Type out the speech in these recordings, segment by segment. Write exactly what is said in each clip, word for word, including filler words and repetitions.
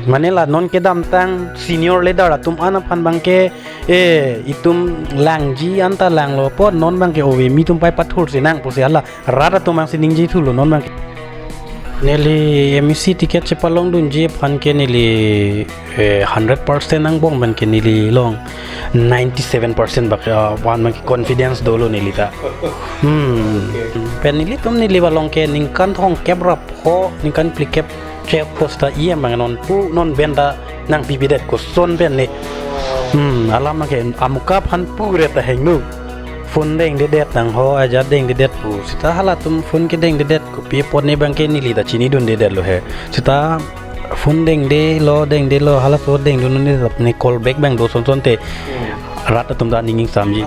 Mane la non kedamtang senior leader atum an aphan abangke, eh, itum langji anta langlo apot non abangke ove mi atum pai pathursi nang pusi hala rat atum abangsi ningje thulo non abangke. Neli M A C ticket chepalongdunji aphan ke neli, eh, hundred percent angbong abangke neli along ninety-seven percent bak, ah, wan abangke confidence dolo neli ta. Hmm. Pen nelitum neli along ke ningkan thomkep ra pho, ningkan phlikep chek posta iyam abang non pu non pen ta nangpipedet koson pen ne. Hmm, alam ke amuka aphan pure ta hengno. Phone dengdedet nang ho, ajat dengdedet pu. Seta halatum phone kedengdedet kopi apot ne abangke neli ta chinidundedetlo he. Seta phone dengdelo, dengdelo, halaso dengdunde ne call back abang do sonson te. Rat atum ta ning ingsamji.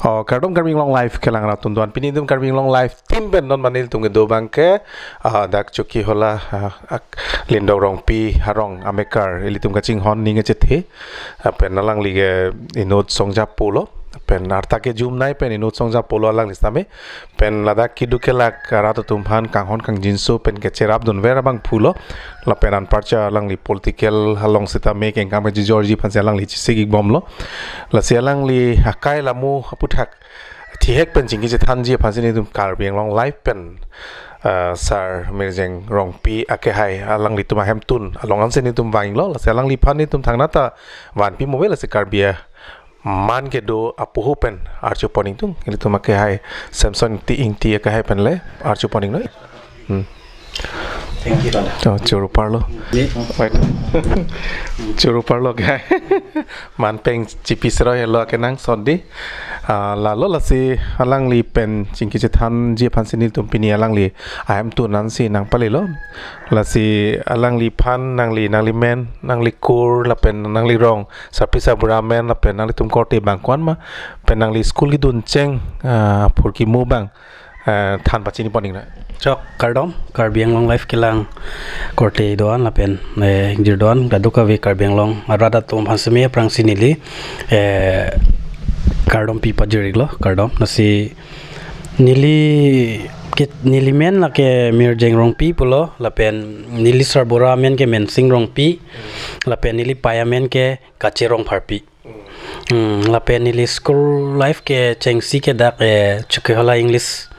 Oh, kardom Karbi Anglong Live kelang rat atum doan. Pini itum Karbi Anglong Live team pen non mane ilitum kedo abangke, ah, dak Chokihola, ah, ak-, Lindong Rongpi arong amekar ilitum kachinghon ning kachethe, ah, pen alangli ke inut songja pulo, pen arta kejumnei pen inut songja pulo alangli sitame, pen ladak keduk kelak rat atum aphan kanghon kangjinso pen kecherapdunver abang pulo, lapen anparcha alangli political along sitame kengkam kejijorji aphansi alangli chesik-ik bomlo, lasi alangli akai la mo aputhak thihek pen chingki chethanji aphansi nelitum Karbi Anglong Live pen, ah, Sir Mirjeng Rongpi akehai alanglitum ahemtun along ansi nelitum vanglo, lasi alangliphan nelitum thangnat ta vanpi move, lasi Karbi aman kedo apuhu pen arjupon ingtung, nelitum akehai Samson Ti Ingti akehai pen le arjupon ingno. Hmm. Thank you, Dada. Oh, choro parlo. Ye. Wait. Choro parlo ke. Man pen chipi sero helo kenangsot di. Ah, lalo lasi alangli pen chingki chethanji aphansi nelitum pini alangli ahemtun ansi nangpalelo. Lasi alangliphan nangli, nanglimen, nanglikur, lapen nanglirong, sarpi sarbura amen, lapen nanglitum korte abang ko-an ma, pen nangli school kedun cheng, ah, phurkimo abang, eh, than pachinipon ingna. Chok kardom, Karbi Anglong Live kelang korte doan lapen, eh, ingjir doan, kadokave Karbi Anglong arat atum aphan seme aphrangsi neli, eh, kardom pi pajir-iklo, kardom. Lasi neli ke, neli men lake Mirjeng Rongpi pulo, lapen neli sarbura amen ke Mensing Rongpi, lapen neli pai amen ke Kache Rongpharpi. Hmm, lapen neli school life kechengsi ke dak, eh, Chokihola English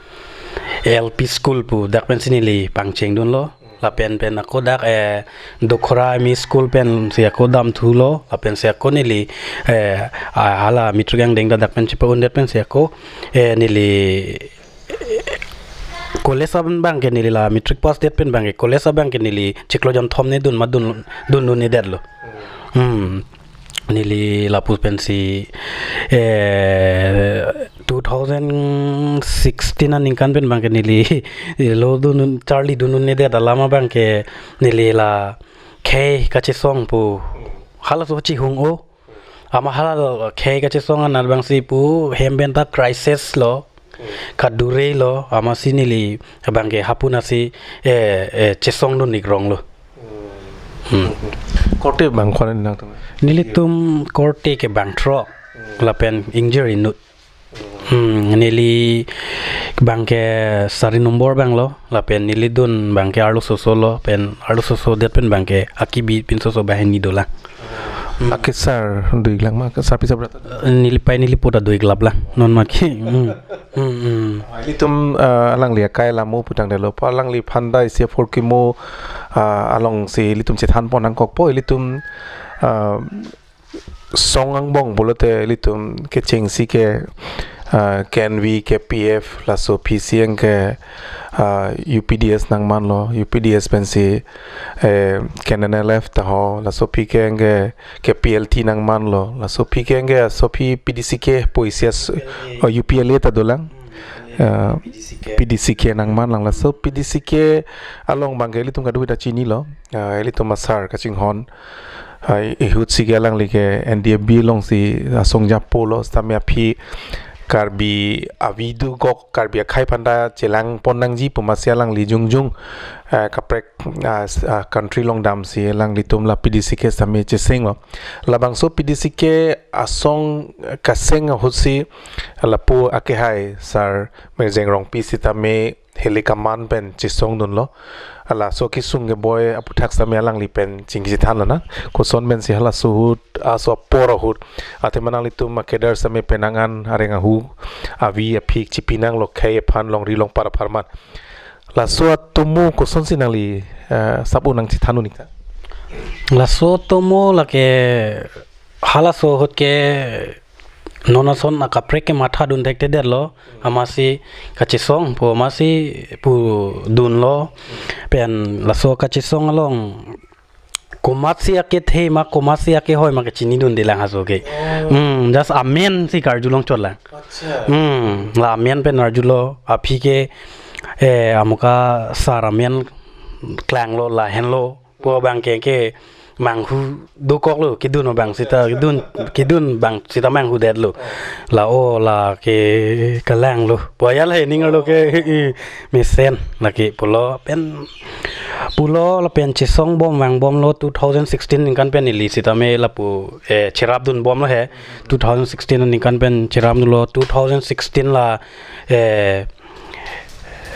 L P School pu dak pensi neli pangchengdunlo. Lapen pen ako dak, eh, Dokhora M E School pensi ako damthulo. Lapensi ako neli, eh, ah, hala matric angdeng ta dak pen chepa-undet pensi ako, eh, neli college abang ke neli la matric pass det pen abang ke college abang ke neli chiklo jonthom ne dun ma dun, dun, dundedetlo. Hmm. Neli lapu pensi, eh, two thousand sixteen aningkan pen abang ke neli lo dun, charli dundedet alam abang ke neli la khei kachesong pu halaso chihung-o. Amat hala khei kachesong anat abangsi pu hem pen ta crisis lo, kadure lo, amatsi neli abang ke hapu anatsi, eh, eh, chesongdun-ik ronglo. Hmm. Korte bang ko-an nangtum? Nelitum korte ke bangthrok, lapen ingjir inut. Hmm, neli abang ke sari nombor abang lo, lapen neli dun abang ke arlososo lo, pen arlososo det pen abang ke akibi pinsoso banghini dolang. Hmm. Akesar dui lang ma, sarpi sarbura ta? Neli pai neli po ta dui klap lang, non ma ke. Hmm. Hmm, hmm. Ilitum, eh, alangli akai la mo pu tangdetlo, pa alangliphan ta isi phurkimo, eh, alongsi ilitum chethanpon nangkokpo, ilitum, eh, song angbong pulote ilitum kechengsi ke, ah, K N V, K P F, laso aphi si anke, ah, U P D S nangmanlo, U P D S pensi, eh, K N L F ta ho, laso aphi ke anke K P L T nangmanlo, laso aphi ke anke laso aphi P D C K pusi as-, oh, U P L A ta dolang. Ah, P D C K. P D C K nangmanlang, laso P D C K along abang ke ilitum kadokave ta chinilo, ah, ilitum asar kachinghon, ah, ihutsi ke alangli ke N D F B alongsi asong japo lo, sitame aphi Karbi avi dokok, Karbi akhei aphan ta chelangpon nangji pu amatsi alangli jongjong, ah, kaprek, ah, s-, ah, country along damsi alanglitum la P D C K sitame chesenglo. Labangso P D C K asong kaseng ahutsi lapu akehai Sir Mirjeng Rongpi sitame thele kaman pen chesongdunlo. Halaso kesung keboi aphuthak sitame alangli pen chingki chethanlo na. Koson pensi halaso ahut, aso apor ahut, athema nanglitum akadar sitame penang an areng ahu, avi aphik chipinanglo khei aphan, longri longpat apharman. Laso atomo kosonsi nangli, eh, sap-un nangchethan un-ik ta? Laso atomo lake halaso ahut ke non ason akaprek ke mathadun thekthedetlo, amatsi kachesong pu amatsi pudunlo, pen laso kachesong along komatsi akethe ma, komatsi akehoi ma kachinidundelang halaso ke. Hmm, just amen si karjulong chotlang. Acha. Hmm, la amen pen arjulo, aphi ke, eh, amuka sar amen klanglo, lahenlo pu abang ke, ke manghu dokoklo, kedun abang sita, kedun, kedun abang sita manghudetlo. La o la ke kalanglo. Pu ajat la ining arlo ke, mesen lake pulo pen, pulo lapen chesongbom vangbomlo two thousand sixteen aningkan pen, neli sitame lapu, eh, cherapdunbomlo he. Two thousand sixteen aningkan pen cherapdunlo, two thousand sixteen la, eh,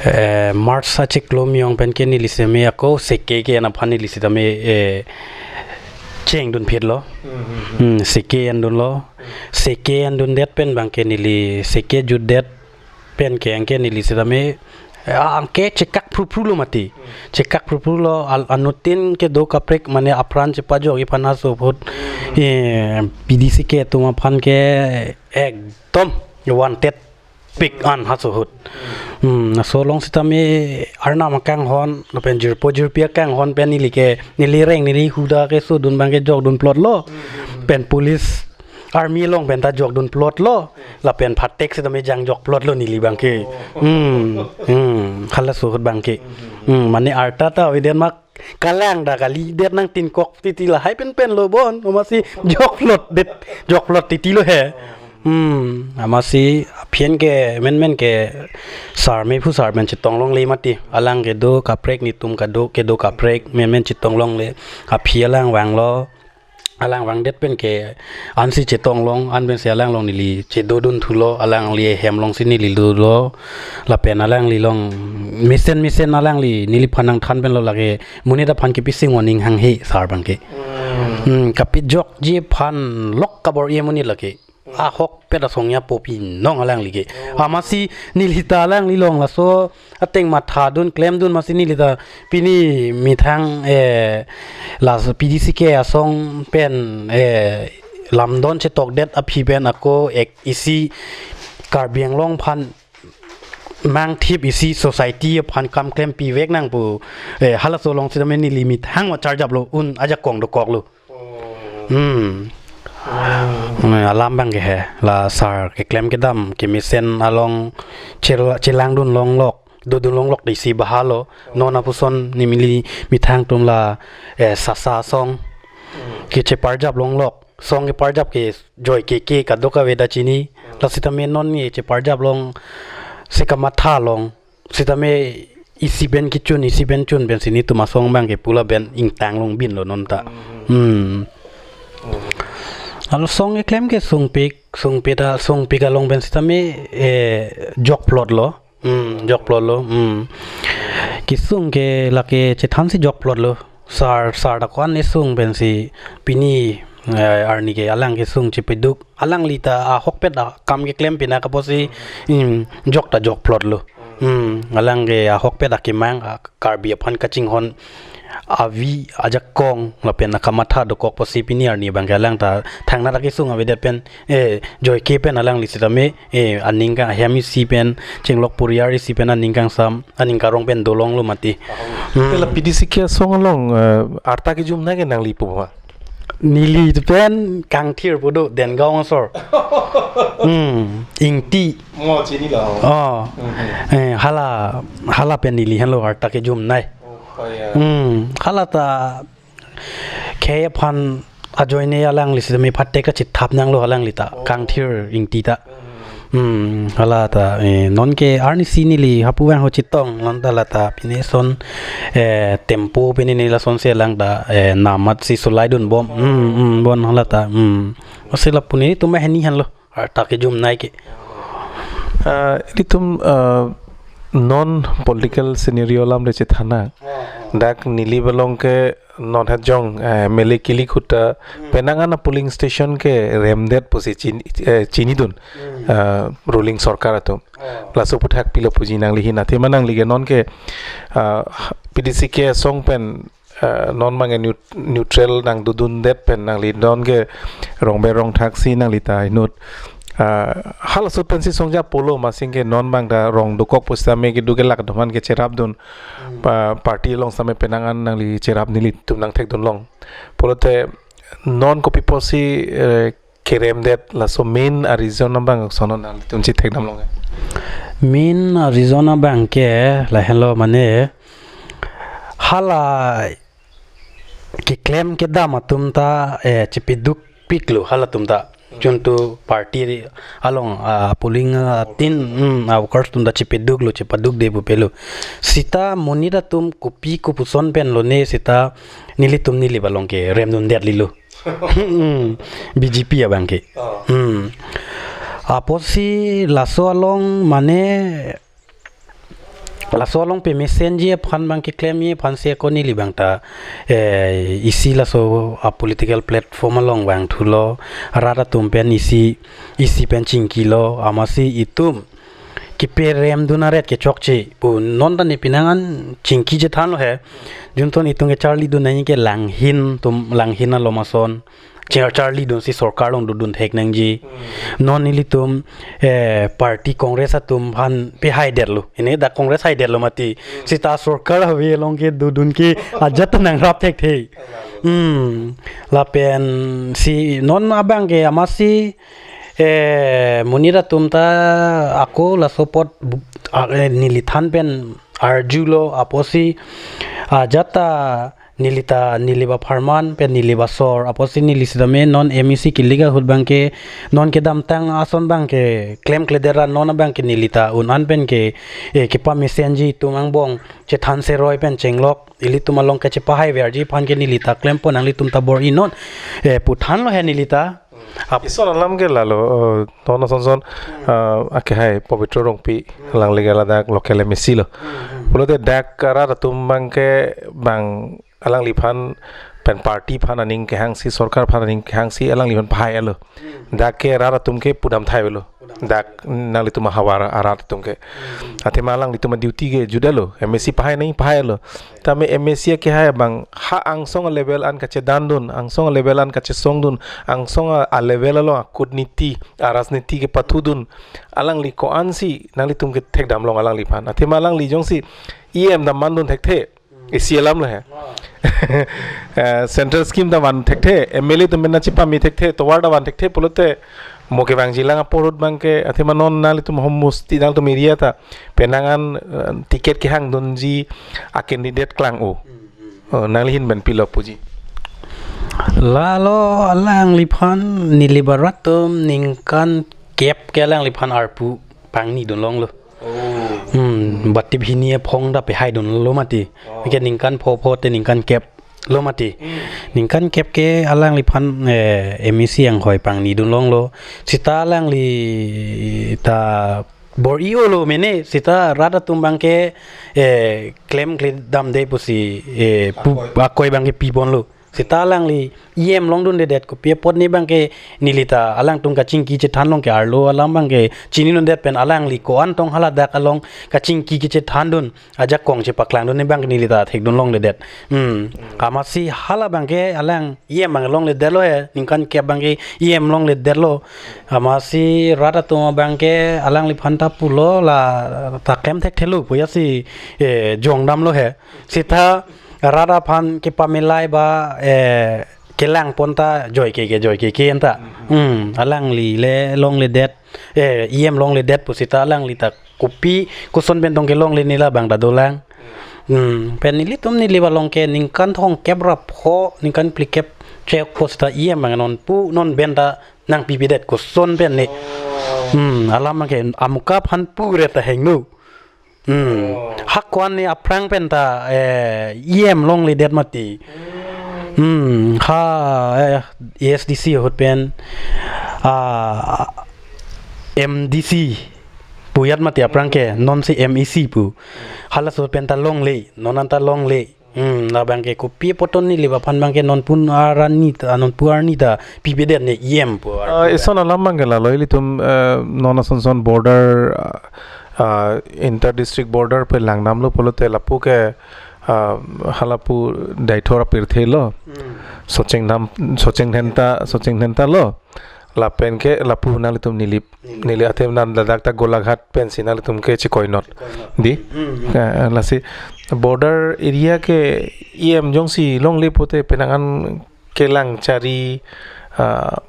eh, March achiklo miyong pen ke neli sitame ako seke ke-en aphan neli sitame, eh, chengdunphitlo. Hmm, seke endunlo. Seke endundet pen abang ke neli seke jutdet pen ke anke neli sitame, eh, anke chekak phruphrulo mati. Chekak phruphrulo, al-, anuttin kedo kaprek mane apran chepajokji aphan halaso ahut, eh, P D C K atum aphan ke ekdom wanted pik an halaso ahut. Hmm, laso along sitame arnam akanghon, lapen jirpo jirpi akanghon pen neli ke, neli reng neli huda kesodun abang ke jokdunplotlo. Pen police army along pen ta jokdunplotlo. Lapen phatek sitame jangjokplotlo neli abang ke. Hmm, hmm, halaso ahut abang ke. Hmm, mane arta ta avedet ma, kalang ta kalidet nangtinkok titi lahai penpenlo bon, amatsi jokplotdet, jokplot titilo he. Hmm, amatsi aphi an ke menmen ke sar mephu sar pen chetonglongle mati. Alang kedo kaprek, netum kado kedo kaprek menmen chetonglongle. Aphi alang vanglo. Alang vangdet pen ke ansi chetonglong, an pensi alang along neli chedodunthulo, alangli ahem alongsi neli dolo. Lapen alangli along mesen mesen alangli neliphan nangthanpenlo, lake monit aphan kepising warning hanghe sar abang ke. Hmm, kapejokji aphan lok kabor-i amonit lake. Ahokpet asong ya popi nong alangli ke. Amatsi neli ta alangli along laso ateng mathadun klemdun amatsi neli ta pini methang, eh, laso P D C K asong pen, eh, lamdon chetokdet aphi pen ako ek isi Karbi Anglong aphan mangthip isi society aphan kam klempivek nang pu, eh, halaso along sitame neli methang ma charjaplo, un ajakong dokoklo. Hmm. Hmm, alam abang ke he, la sar keklem kedam kemesen along chel-, chelangdunlonglok, dodunlonglok dei si bahalo. Non apuson neli methang atum la, eh, sasa asong kecheparjaplonglok, song keparjap ke joi ke ke kadokave ta chini. La sitame non neli cheparjaplong, si kamathalong sitame isi pen kechun, isi pen chun pensi netum asong abang ke pu lapen ingtanglongbinlo non ta. Hmm. Alo song keklem ke sungpik, sungpik ta, sungpik along pen sitame, eh, jokplotlo. Hmm, jokplotlo. Hmm. Kesung ke lake chethansi jokplotlo. Sar, sar ta ko-an kesung pensi pini, eh, arni ke alang kesung chepaduk. Alangli ta ahokpet akam keklem pina kaposi, hmm, jok ta jokplotlo. Hmm, alang ke ahokpet akemang, a Karbi aphan kachinghon avi ajakong lapen akamatha dokok pusi pini arni abang ke alang ta thangnat akesung avedet pen, eh, joi ke pen alangli sitame, eh, aning ka ahem isi pen chenglok puriar isi pen aning kangsam, aning karong pen dolonglo mati. Hmm. Te la P D C K asong along, eh, arta kejumnai ke nangli pu ma? Neli pen Kangthir pu do, Dengaon asor. Hmm, Ingti. Mo chinilo. Oh. Hmm. Eh, hala, hala pen neli henlo arta kejumnai. Oh, oh, ya. Hmm, hala ta khei aphan ajoine alangli sitame phatek kachethap nanglo alangli ta. Oh. Kangthir Ingti ta. Hmm. Hmm, hala ta, eh, non ke arnisi neli hapu vang ho chetong, non ta la ta pine son, eh, tempo pine neli lasonsi alang ta, eh, namat si solaidunbom. Hmm, hmm, bon hala ta. Hmm. Ose lapu netum ahini henlo arta kejumnai ke. Ah, netum, ah, non political scenario alam le chethan nang. Dak neli abang along ke non hajong, eh, M L A kilik ahut ta penang an a polling station ke remdet pusi chin-, eh, chinidun, eh, ruling sorkar atum. Laso aphuthak pilo puji nangli ahin, athema nangli ke non ke, ah, P D C K asong pen, ah, non abang ke neut-, neutral nangdodundet pen nangli non ke rong ber rong thak si nangli ta inut, ah, halaso pensi songja pulo, amatsi ke non abang ta rong dokok pusitame kedo kelak atum aphan ke cherapdun, pa-, party along sitame penang an nangli cherap nelitum nangthekdun long. Pulote non kopi apotsi, eh, keremdet, laso main a reason abang sono nanglitum chethekdam long? Main a reason abang ke lahenlo, mane hala keklem kedam atum ta, eh, chepedukpiklo halatum ta. Juntu party along, ah, polling, ah, tin, hmm, ah, workers atum ta chepeduklo, chepadukde pu pelo. Sita monit atum kopi kopuson pen lone sita nelitum neli abang along ke remdundet lilo. Hmm, B J P abang ke. Oh. Hmm. Apotsi laso along mane, laso along pemesenji aphan abang keklemji aphansi ako neli abang ta, eh, isi laso a political platform along vangthulo, rat atum pen isi, isi pen chingkilo, amatsi itum keperemdun aret kechokche pu non ta ne penang an chingki chethanlo he. Junton itum kecharlidun nangji ke langhin atum, langhin alom ason. Char-, charlidunsi sorkar along dodun thek nangji. Hmm. Non nelitum, eh, party Congress atum aphan pe haidetlo. Ini dak Congress haidetlo mati. Hmm. Sita sorkar ave along ke dodun ke ajat nangrap thekthe. Hmm. Lapensi non abang ke amatsi, eh, monit atum ta ako laso apot bu-, a, eh, neli than pen arjulo, apotsi ajat ta neli ta neli apharman pen neli asor, apotsi neli sitame non M A C kilik ahut abang ke non kedamtang ason abang ke klemkledet ra non abang ke neli ta un-an pen ke, eh, kepamesenji atum angbong chethan seroi pen chenglok, ilitum along kachepahaiverji aphan ke neli ta klempo, nanglitum ta bor-i non, eh, pu thanlo he neli ta. Ap- Ison alam ke lalo, eh, non ason son, eh, ake hai Pabitra Rongpi, alangli ke ladak local M A C lo. Pulote dak rat atum abang ke bang alangliphan pen party aphan aning kehangsi, sorkar aphan aning kehangsi alangliphan pahai-etlo. Dak ke rat atum ke pudam thai avelo. Dak nanglitum ahavar arat atum ke. Athema alanglitum a duty ke jutdetlo. M A C pahai nangji pahai-etlo. Tame M A C akehai abang ha angsong a level an kachedandun, angsong a level an kachesongdun, angsong a, a level along akut niti, a rajniti kepathudun. Alangli ko-ansi nanglitum kethekdam long alangliphan? Athema alangli jongsi E M ta mandun thekthe, isi alamlo he. Eh, central scheme ta van thekthe, M L A atum pen ta chepame thekthe, tovar ta van thekthe pulote mo kevangjilang apor ahut abang ke, athema non nanglitum hom musti nanglitum area ta penang an, eh, ticket kehangdunji a candidate klang-o. Oh, nangli ahin pen pilo puji? Lalo alangliphan neli rat atum ningkan kep ke alangliphan arpu pangnidun longlo. Oh. Hmm, bati bihini aphong ta pehaidunlo mati. Oh. Ke ningkan pho pho te ningkan kep lo mati. Hmm. Ningkan kep ke alangliphan, eh, M A C anghoi pangnidun longlo. Sita alangli ta bor-i-olo mene, sita rat atum abang ke, eh, klemkledamde pusi, eh, pu-, akoi, akoi abang ke piponlo. Sita alangli E M longdundedet, kopi apot ne abang ke neli ta alangtum kachingki chethan along ke arlo alam abang ke chininundet pen alangli ko-an tong haladak along kachingki kechethandun, ajakong chepaklangdun ne abang ke neli ta thekdun longledet. Hmm. Amatsi hala abang ke alang E M abang longledetlo he, ningkan kep abang ke E M longledetlo. Amatsi rat atum abang ke alangliphan ta pulo la ta klem thekthelo pu jatsi, eh, jongdamlo he. Sita rat aphan kepamelai ba, eh, kelangpon ta joike ke, joike ke anta. Hmm, alangli le longledet, eh, E M longledet pusita alangli ta kopi koson pen tong kelongle neli abang ta dolang. Hmm, pen nelitum neli along ke ningkan thomkep ra pho, ningkan phlikep chek pusita E M abang non pu non pen ta nangpipedet koson pen ne. Hmm, alam ke amuka aphan pure ta hingno. Hmm. Oh. Hakoan ne aphrang pen ta, eh, E M longledet mati. Hmm, ha, eh, A S D C ahut pen, ah, M D C. puyat mati aphrang ke, non si M E C pu. Halaso pen ta longle, non anta longle. Hmm, labang ke kopi apot neli aphan abang ke non pu arni ta, non pu arni ta pipedet ne E M pu. Ah, ison alam abang ke lalo ilitum, eh, non ason son border, ah, ah, inter district border pen langdamlo pulote lapu ke, ah, halapu Deithor apirthe lo. Hmm. Socheng Dham, Socheng Dhenta, Socheng Dhenta lo. Lapen ke lapu nanglitum Nilip. Nilip. Nilip athema ladak ta Golaghat pensi nanglitum ke chekoinot. Chekoinot. Di? Hmm, hmm. Eh, lasi border area ke E M jongsi longle pulote penang an kelang chari, ah,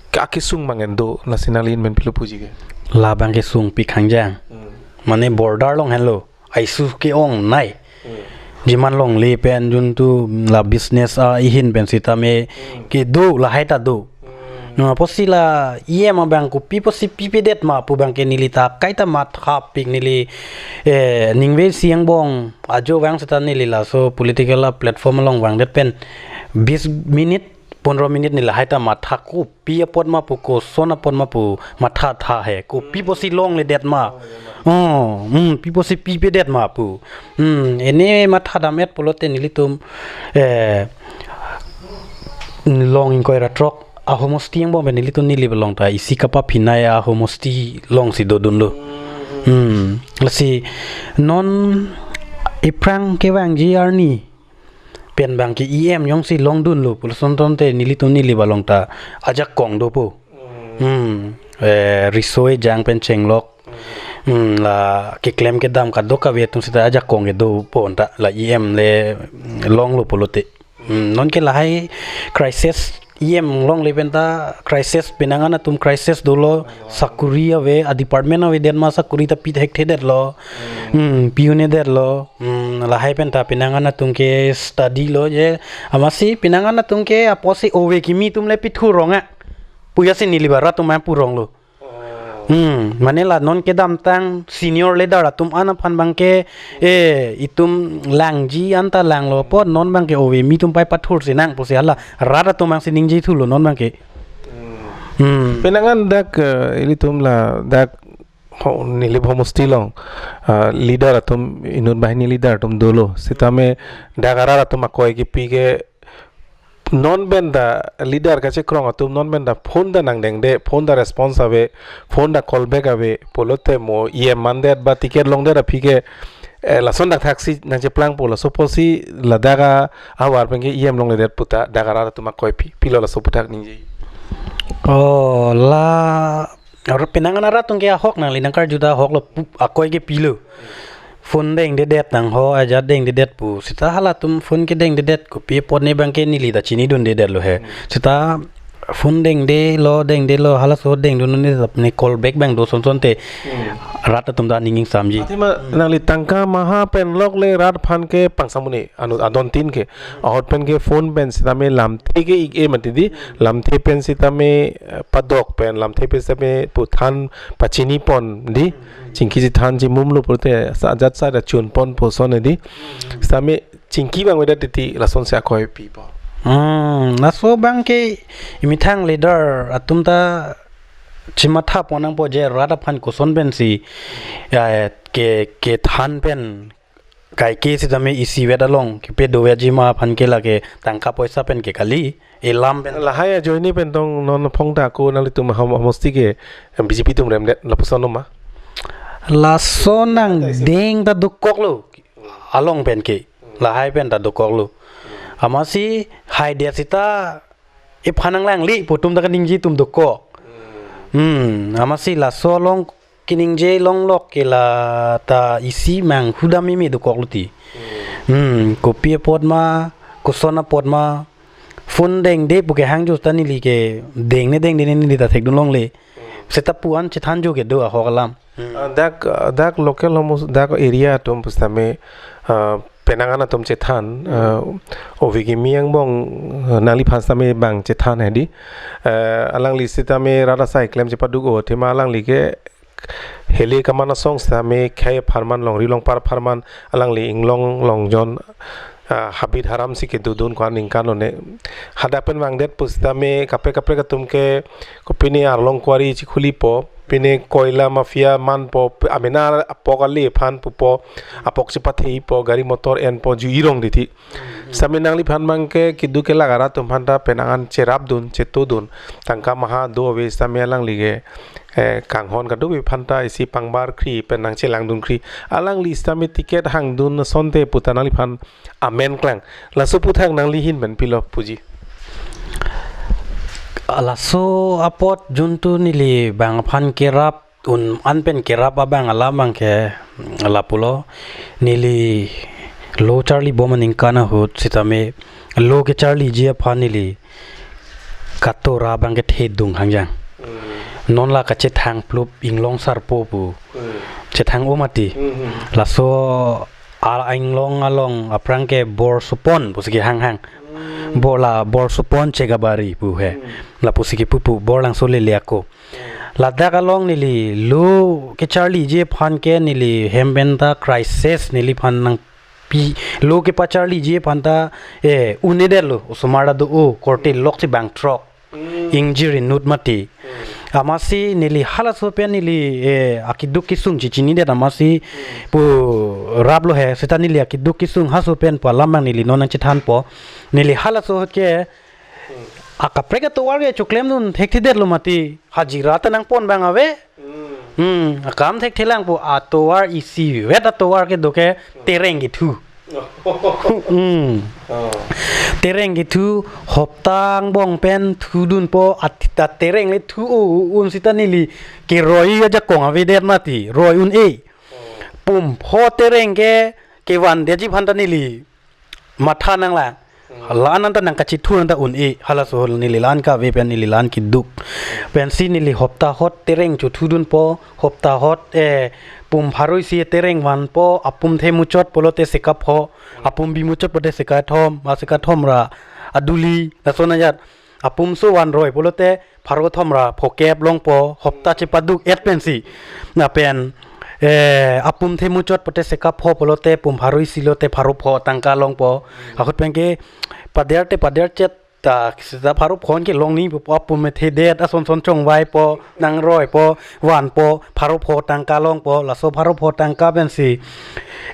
ka kesung abang en do, lasi nangli ahin pen pilo puji ke. Labang kesung pi khangjang. Hmm. Mane border along henlo. Ai su ke-ongnei. Hmm. Jiman longle pen jun tu la business ahin pen sitame, hmm, kedo lahai ta do. Hmm. Nang apotsi la E M abang kopi apotsi pipedet ma pu abang ke neli ta kaita mathapik neli, eh, ningve si angbong ajo vang seta neli laso political a platform along vangdet pen bis minute, pondro minute neli lahai ta matha, kopi apot ma pu, koson apot ma pu matha tha he. Kopi apotsi longledet ma. Oh, hmm, pi apotsi pipedet ma pu. Hmm, ene mathadam-et pulote nelitum, eh, along ingkoi ra throk ahomosti angbong pen nelitum Nilip along ta isi kapaphinei ahomosti alongsi dodunlo. Hmm, lasi non iphrang kevangji arni pen abang ke E M jongsi longdunlo pulo asonte nelitum Nilip along ta ajakong dopo. Hmm. Hmm. Eh, riso ejang pen chenglok. Hmm, la keklem kedam kadokave atum seta ajakong ke dopo anta la E M le longlo pulote. Hmm, non ke lahai crisis E M longle pen ta crisis, penang an atum crisis dolo, sakuri ave, a department avedet ma sakuri ta pi thekthedetlo. Hmm, pi-un-edetlo. Hmm, lahai pen ta penang an atum ke study lo je. Amatsi penang an atum ke apotsi ove kimi atum le pithurong a. Puya si neli bara atum ma puronglo. Hmm, mane la non kedamtang senior leader atum an aphan abang ke, eh, itum langji anta langlo apot non abang ke ove kimi atum pai pathursi nang pusi hala rat atum abangsi ningje thulo non abang ke. Hmm. Penang an dak, eh, ilitum ladak ho, Nilip homosti along, ah, leader atum inut banghini leader atum dolo. Sitame dak arat atum akoi kipi ke non pen ta leader kachekrong atum non pen ta phone ta nangdengde, phone ta response ave, phone ta call back ave, pulote mo E M mandet ba ticket longdet aphi ke, eh, lason dak thaksi nangcheplangpo, laso apotsi ladak a, ahavar pen ke E M longledet pu ta dak arat atum akoi pi, pilo laso aputhak ningje. Oh, la Aru penang an arat atum ke ahok nangli nangkarju ta ahok lo pu, akoi ke pilo. Phone dengdedet nang ho, ajat dengdedet pu. Seta halatum phone kedengdedet kopi apot ne abang ke neli ta chinidundedetlo he. Seta phone dengdelo, dengdelo, halaso dengdunde ne call back abang do son sonte. Hmm. Rat atum ta ning ingsamji. Athema nangli tangka maha pen lok le rat aphan ke pangsam un-e, anu adon tin ke. Ahut pen ke phone pen sitame lamthe ke ik-e mati di, lamthe pen sitame, eh, padok pen, lamthe pen sitame pu than pachinipon di, chingki chethan chimumlo pulote sa ajat sa da chunponpo son di, sitame chingki abang avedet titi lasonsi akoi pipo. Hmm, laso abang ke imethang leader atum ta chimatha pon nangpo je rat aphan koson pensi, ya, ke, kethan pen kaike sitame isivet along kepedoji ma aphan ke lake tangka poisa pen ke kali, elam pen. Lahai ajoine pen tong non phong ta ko nanglitum ham-, homosti ke B J P atum remdet lapuson ma? Laso nangdeng ta dokoklo. Along pen ke. Lahai pen ta dokoklo. Amatsi haidet seta ephan nanglangli pu atum ta kaningje atum dokok. Hmm, amatsi laso along kaningje longlok ke la ta isi manghu dam meme dokoklo ti. Hmm, kopi apot ma, koson apot ma, phone dengde pu kehangjo ta neli ke dengne dengde ne neli ta thekdun longle. Seta pu-an chethanjo ke do ahok alam. Hmm. Ah, dak, ah, dak local homo, dak area atum pusitame, ah, penang an atum chethan, hmm, ah, ove kimi angbong, ah, nangliphan sitame bang chethan hedi. Ah, alangli sitame rat asai klem chepaduk-o, athema alangli ke hele kaman asong sitame khei apharman, longri longpar apharman, alangli inglong longjon, ah, habit haram si kedodun ko-an ningkan lo ne. Hadak pen vangdet pusitame kaprek kaprek atum ke kopine arlong kuari chikhulipo. Pine koila mafia manpo, amena apok ale aphan pupo, apok chepatheipo, gari motor enpo, ju-i rong titi. Sitame nangliphan abangke keduk kelak arat atum aphanta penang an cherapdun, chetudun, tangka maha do ave sitame alangli ke, eh, kanghon kadokave aphanta isi pangbarkri pen nangchelangdunkri. Alangli sitame ticket hangdun asonte puta nangliphan amen klang. Laso aputhak nangli ahin pen pilo puji. Laso apot juntu neli bang aphan kerap un an pen kerap abang alam abangke lapulo, neli lo charlibom aningkan ahut sitame lo kecharliji aphan neli katora abangke thedung hangjang. Non la kachethang plup inglong sarpo pu. Chethang-o mati. Laso a inglong along aphrang ke Bor Supon pusi kehanghang. Bor la Bor Supon Chegabari pu he. Lapusi kepu pu Borlangso Lele ako. Ladak along neli lo kecharliji aphan ke neli hem pen ta crisis neliphan nangpi, lo kepacharliji aphan ta, eh, un-edetlo, osomar ta do-o, korte lok si bang throk. Ingjir inut mati. Amatsi neli halaso pen neli, eh, akeduk kesung chechinidet amatsi pu raplo he, seta neli akeduk kesung haso pen pu alam abang neli non nangchethanpo. Neli halaso ahut ke akaprek atovar ke choklemdun thekthedetlo mati, hajira ta nangpon abang ave. Hmm, akam thekthelang pu atovar isivet atovar kedo ke tereng kethu. Hmm. Tereng kethu hopta angbong pen thudunpo, atita tereng le thu-o un seta neli keroi ajakong avedet mati, roi un-e. Pumpho tereng ke kevandetji aphan ta neli matha nanglang. La-an anta nangkachithu anta un-e, halaso ahut neli la-an kave pen neli la-an keduk. Pensi neli hopta ahut tereng chothudunpo, hopta ahut, eh, pum pharo isi tereng vanpo, apum the muchot pulote seka pho, apum bi muchot pulote seka thom, ma seka thom ra aduli, lason ajat. Apum so vanroi pulote pharo thom ra phokep longpo, hopta chepaduk-et pensi. Lapen, eh, apum the muchot pulote seka pho pulote pum pharo isi lote pharo pho tangka longpo. Ahut pen ke pader te pader chet ta seta pharo pho an ke longni pu apum thedet ason son chongvaipo, nangroipo, vanpo, pharo pho tangka longpo, laso pharo pho tangka pensi,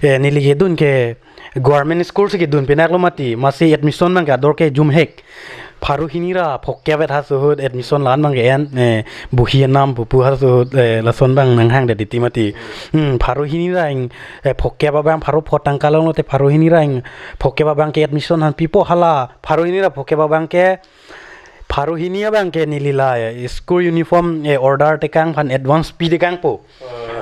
eh, neli kedun ke government school si kedun pinaklo mati, amatsi admission abangke ador ke jumhek. Pharo hini ra phokep-et haso ahut admission la-an abangke en, eh, bohi anam pupu haso ahut, eh, lason abang nanghangdet titi mati. Hmm, pharo hini ra ing, eh, phokep abang pharo pho tangka longlote pharo hini ra ing phokep abangke admission han pipo hala pharo hini ra phokep abangke pharo hini abangke neli la, eh, school uniform, eh, order tekang aphan advance pi tekangpo.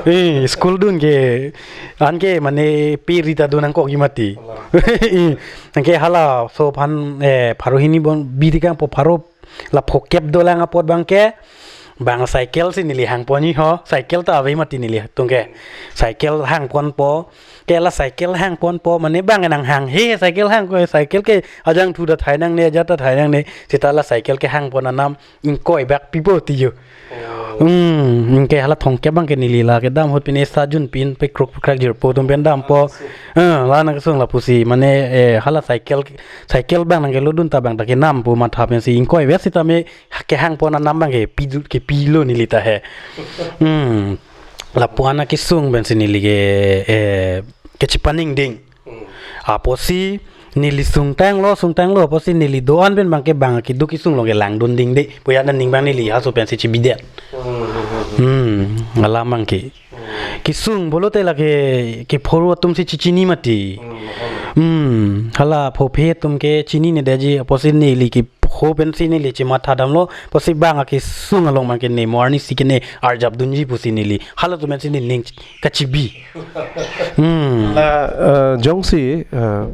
Eh, school dun ke, anke mane pe rita dun angkok imati. Eh, anke halaso aphan, eh, pharo hini bon bi tekangpo pharo la phokep dolang apot abangke, bang cycle si neli hangponji ho, cycle ta ave mati nelitum ke. Cycle hangponpo, ke la cycle hangponpo, mane bang nanghanghe cycle hangko, cycle ke ajangthu ta thai nangne, ajat ta thai nangne, seta la cycle kehangpon anam, ingkoi bak pipo tiyo. Hmm, ingke hala thongkep abangke neli la kedam ahut pine sa jun pin pe kruk krak jirpo atum pen dampo. Eh, la nangkesung lapusi, mane, eh, hala cycle, cycle bang nangkelodun ta bang ta kenampo matha pensi ingkoi bak sitame kehangpon anam abangke pidu, kepilo neli ta he. Hmm. Lapu-an akesung pensi neli ke, eh, kechepaningding. Apotsi neli sungtanglo, sungtanglo, apotsi neli do-an pen abangke bang akeduk kesung along ke langdundingde. Pu ya aning abang neli haso pensi chebidet. Hmm, alam abangke. Kesung pulote lake kephuru atum si chechini mati. Hmm, hala phophe atum ke chininedetji, apotsi neli kepho pensi neli chematha damlo, apotsi bang akesung along abangke ne mo arnisi ke ne arjapdunji pusi neli halatum pensi neli ning kachibi. Hmm. La, eh, jongsi, eh,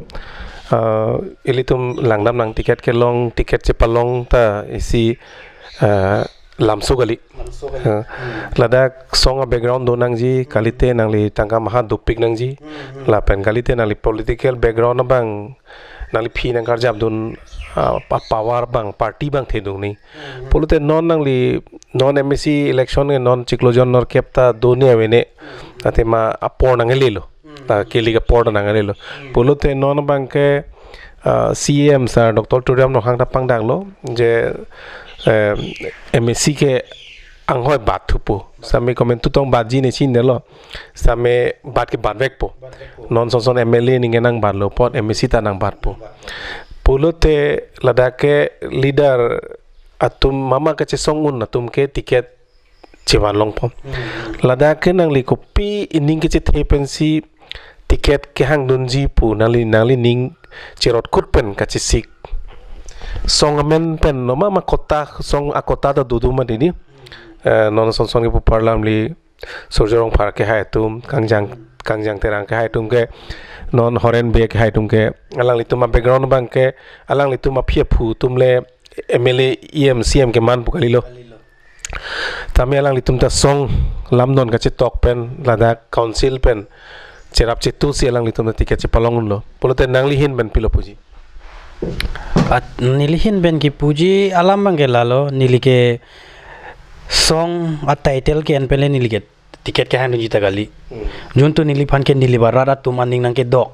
eh, ilitum langdamnang ticket kelong, ticket chepalong ta isi, eh, lamso kali. Lamso kali. Eh, ladak song a-background do nangji, kalite nangli tangka maha dopik nangji. Hmm, hmm. Lapen kalite nangli political background abang nangli aphi nangkarjapdun, ah, pa-, power abang, party abang thedung ni. Hmm. Pulote non nangli, non M A C election ke non chiklo jon nerkep ta done avene. Athema apor nanglelo. Hmm. Ta kili apor nanglelo. Hmm. Pulote non abangke, ah, C E M sir Doctor Tuliram Ronghang ta pangdaklo je, eh, M A C ke anghoi bat thupo. Sitame komantu tong batji ne chinine lo. Sitame bat ke batvekpo. Non son son M L A aning ke nangbatlo apot M A C ta nangbatpo. Pulote ladak ke leader atum mama kachesong un atum ke ticket chevan longpo. Ladak ke nangli kopi aning kechethe pensi ticket kehangdunji pu nangli, nangli ning cherot kut pen kachesik. Song amen pen no mama kota, song akota ta dodo ma didi. Eh, non son son kepu parlam li Surjya Rongphar kehai atum, Kangjang, Kangjang Terang kehai atum ke, non Horen Bey kehai atum ke, alanglitum a-background abang ke, alanglitum aphi aphu atum le M L A, E M, C M keman pu kalilo. Tame alanglitum ta song lamdon kachetok pen ladak council pen cherap chetu si alanglitum ta ticket chepalong unlo. Pulote nangli ahin pen pilo puji? At neli ahin pen kipuji alam abang ke lalo, neli ke song a-title ke-en pen le neli ke ticket kehangdunji ta kali. Juntu neliphan ke neli barat atum aning nangkedok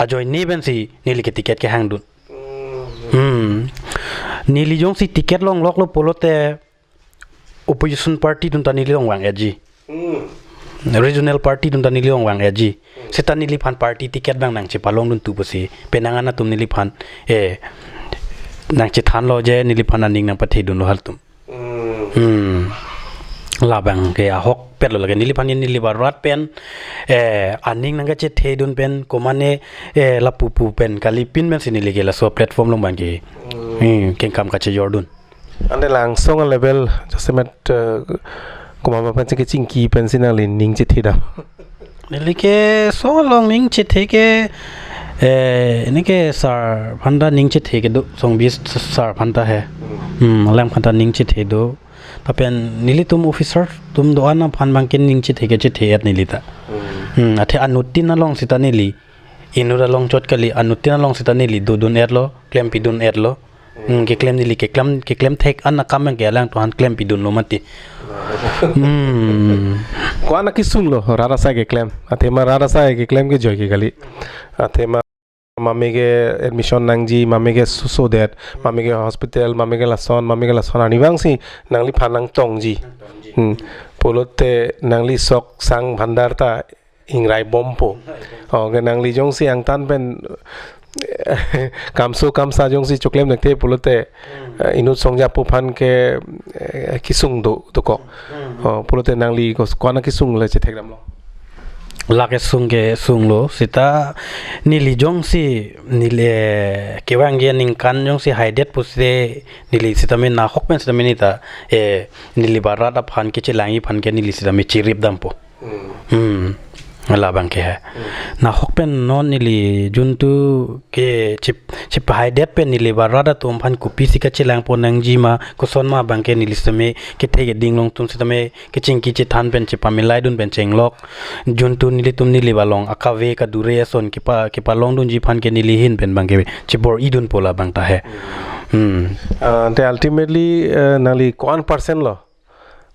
ajoine pensi neli ke ticket kehangdun. Hmm. Neli jongsi ticket longloklo pulote opposition party atum ta neli along vang-etji. Regional party atum ta neli along vang-etji. Seta neliphan party ticket abang nangchepalongdun tu pusi penang an atum neliphan, eh, nangchethanlo je neliphan aning nangpathedunlo halatum. Hmm. Labang ke ahokpetlo lake neliphan ke neli barat pen, eh, aning nangkachethedun pen komane, eh, lapu pu pen kalipin pensi neli ke laso platform along abang ke, hmm, kengkam kachejordun. Ante langsong a-level jasemet, eh, komat ma pensi kechingki pensi nangli ning chethedam? Neli ke song along ning chethe ke, eh, neli ke sir aphan ta ning chethe kedo, Songbir sir aphan ta he. Hmm, alang aphan ta ning chethe do. Lapen nelitum officer atum do-an aphan abang ke ning chethe ke chethe-et neli ta. Hmm, athe anuttin along seta neli, inut along chot kali, anuttin along seta neli dodun-etlo, klempidun-etlo. Hmm, keklem neli keklem, keklem thek an akam abang ke alangtum aphan klempidunlo mati. Hmm. Ko-an akesung lo rat asai keklem? Athema rat asai keklem ke joike kali. Athema mame ke admission nangji, mame ke sosodet, mame ke hospital, mame ke lason, mame ke lason arnivang si nangliphan nangtongji. Hmm. Pulote nangli sok sang bhandar ta ingraibompo. Oh, ke nangli jongsi angtan pen kamso kamsa jongsi choklem thekthe pulote, eh, inut songja pu aphan ke, eh, kesung do, dokok. Oh, pulote nangli ko-, ko-an akesung le chethekdamlo? La kesung kesunglo, seta neli jongsi neli, eh, kevangji aningkan jongsi haidet pusi neli sitame nahok pen sitame neli ta, eh, neli barat aphan kechelangji aphan ke neli sitame chiripdampo. Hmm. Hmm. Labang ke he. Hmm. Nahok pen non neli juntu ke chip, chipahaidet pen neli barat atum aphan kopisi kachelangpon nangji ma, koson ma abang ke neli sitame kethe keding along atum sitame kechingki chethan pen chepamelaidun pen chenglok. Juntu nelitum neli balong akave kadure ason kepa, kepalongdunji aphan ke neli ahin pen abang ke chebor-idunpo labang ta he. Hmm. Ah, ante ultimately, eh, nangli ko-an percent lo?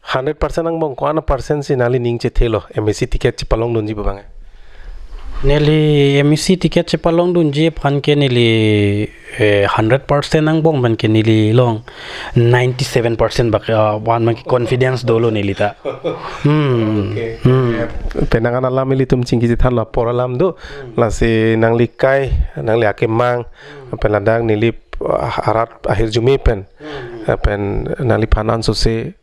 Hundred percent angbong ko-an percent si nangli ning chethelo M A C ticket chepalongdunji pu abang? Neli M A C ticket chepalongdunji aphan ke neli, eh, hundred percent angbong abang ke neli along ninety-seven percent bak, ah, van abang ke confidence dolo neli ta. Hmm. Okay. Hmm. Penang an alam ilitum chingki chethanlo apor alam do. Hmm. Lasi nangli kai, nangli akemang, hmm, pen ladak neli, ah, arat ahirjume pen. Hmm. Pen nangliphan ansose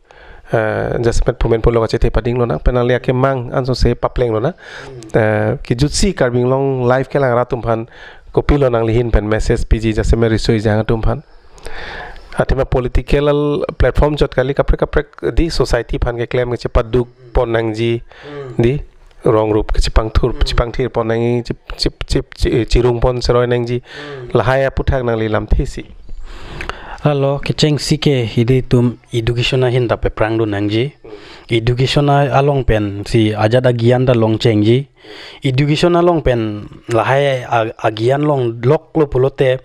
eh, jasemet pumen pulo kachethe pading lonang, pen nangli akemang ansose papleng lonang. Hmm. Eh, kejutsi Karbi Anglong live kelang rat atum aphan kopilo nangli ahin pen message piji jasemet riso-ejang atum aphan? Athema political platform chot kali, kaprek kaprek di society aphan keklem kechepaduk pon nangji, hmm, di rong rup kechepangthur, hmm, chepangthir pon nangji, chip, chip, chip, chi-, chirung pon seroi nangji. Hmm. Lahai aphuthak nangli lamthe si. Lalo kechengsi ke ilitum education ahin ta peprangdun nangji. Education a-, along pensi ajat agyan ta longchengji. Education along pen lahai a-, agyan longloklo pulote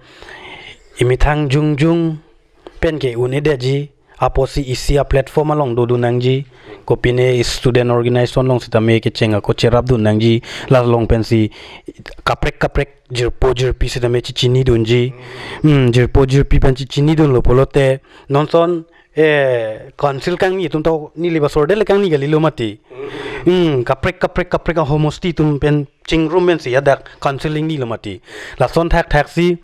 imethang jongjong pen ke un-edetji. Apotsi isi a-platform along dodun nangji. Kopine student organization along sitame kecheng ako cherapdun nangji. Lalong pensi kaprek kaprek jirpo jirpi sitame chechinidunji. Hmm, jirpo jirpi pen chechinidunlo pulote non son Eh, council kangni atum ta neli ba sorde le kangni kalilo mati. Hmm, kaprek kaprek kaprek ahomosti atum pen chingrum pensi hadak council ingnilo mati. Lason thakthak si,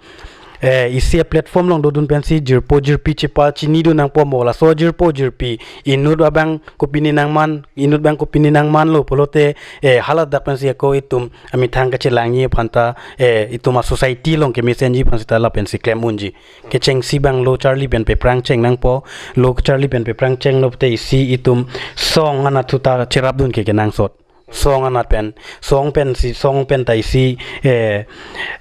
eh, isi a-platform along dodun pensi jirpo jirpi chepachinidun nangpo mo, laso jirpo jirpi inut abang kopine nangman, inut abang kopine nangmanlo pulote, eh, haladak pensi ako itum amethang kachelangji aphanta, eh, itum a-society along kemesenji aphan seta lapensi klem unji. Kechengsi abang lo charli pen peprang cheng nangpo, lo charli pen peprang chenglo te isi itum song anat thu ta cherapdun ke kenangsot. Song anat pen, song pensi, song pen ta isi, eh,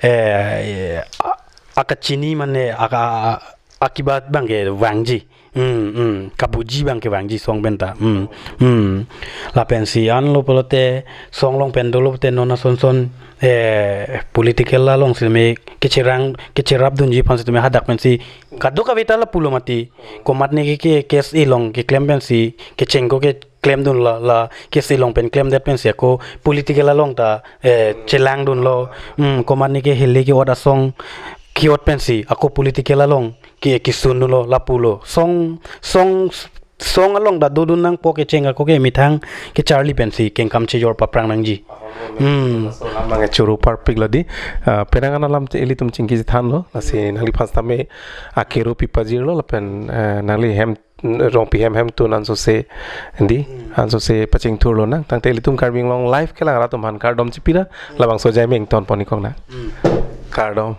eh, a-, akachini mane, aka, a-, akibat abang kevangji. Hmm, hmm. Kabuji abang kevangji song pen ta. Hmm, hmm. Lapensi anlo pulote, song along pen dolo pulote non asonson, eh, political along sitame kecherang, kecherapdunji aphan sitame hadak pensi kadokave ta lapulo mati. Komatne ke, ke case along keklem pensi, kecheng ako keklemdunlo, la case along pen klemdet pensi ako political along ta, eh, chelangdunlo. Hmm, komatne ke heli ke-ot asong ke-ot pensi ako political along ke, kesundunlo lapulo. Song, song, song along ta dodun nangpo, kecheng ako ke methang kecharli pensi kengkam chejor paprang nangji. Hmm. So, lam abang choro parpiklo di. Ah, penang an alam te ilitum chingki chethanlo. Lasi nangliphan sitame akero pipajirlo lapen, eh, nangli hem, Rongpi hem hemtun ansose di, ansose pachingthurlo nang. Tangte ilitum Karbi Anglong Live kelang rat atum aphan kardom chipira, labangso jai meng tonpon-ik kok nang. Kardom.